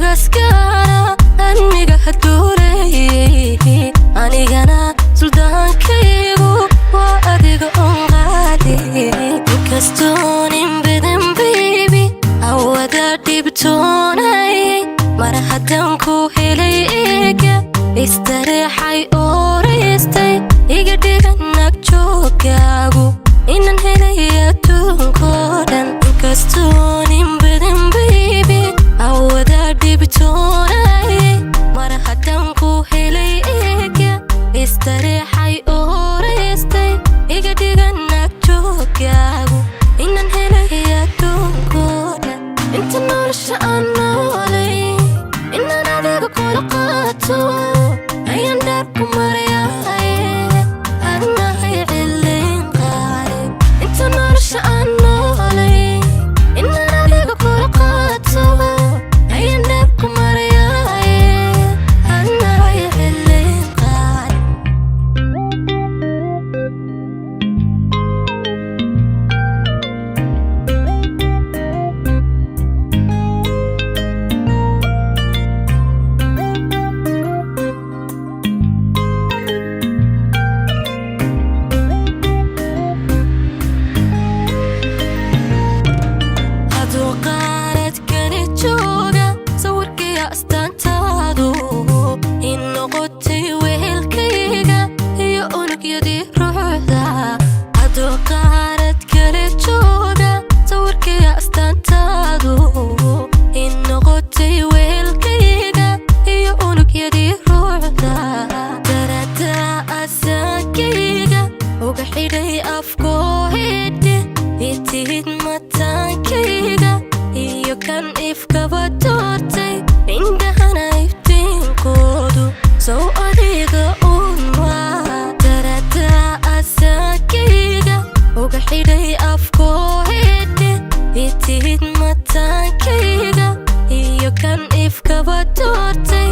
Ugaskana aniga haduureeyey, anigana suldaankaygu waa adiga on qaadi. Inkastoon in badan, baby, awada dhibtoonayay, mar haddaan ku helay eega istareexay ooraystay, iga dhigan nag joogaagu inaan helay adduunkoo dhan. Inkastoon in badan, baby, awada dhibtoonayay, mar haddaan ku helay eega istareexay ooraystay, iga dhigan nag joogaagu inaan helay adduunkoo dhan. Inta nolosha aan noolay inaan adiga kula qaato ayaan dhaar ku marayaye, adnahay cilin qaale. Inta nolosha aan noolay inaan adiga kula qaato ayaan dhaar ku marayaye, adnahay cilin qaale. Aduu qaaradkani jooga sawirkaya astaantaadu in noqotay wehelkayga iyo unugyadii ruuxda. Aduu qaarad kale jooga sawirkaya astaantaadu in noqotay wehelkayga iyo unugyadii ruuxda. Darada asaankayga uga xidhay afkoohedhe itihid mataankayga iyo kan ifkaba doortay, indhahana iftiinkoodu sow adiga uun maa. Darada asaankayga uga xidhay afkoohedhe itihid mataankayga iyo kan ifkaba doortay.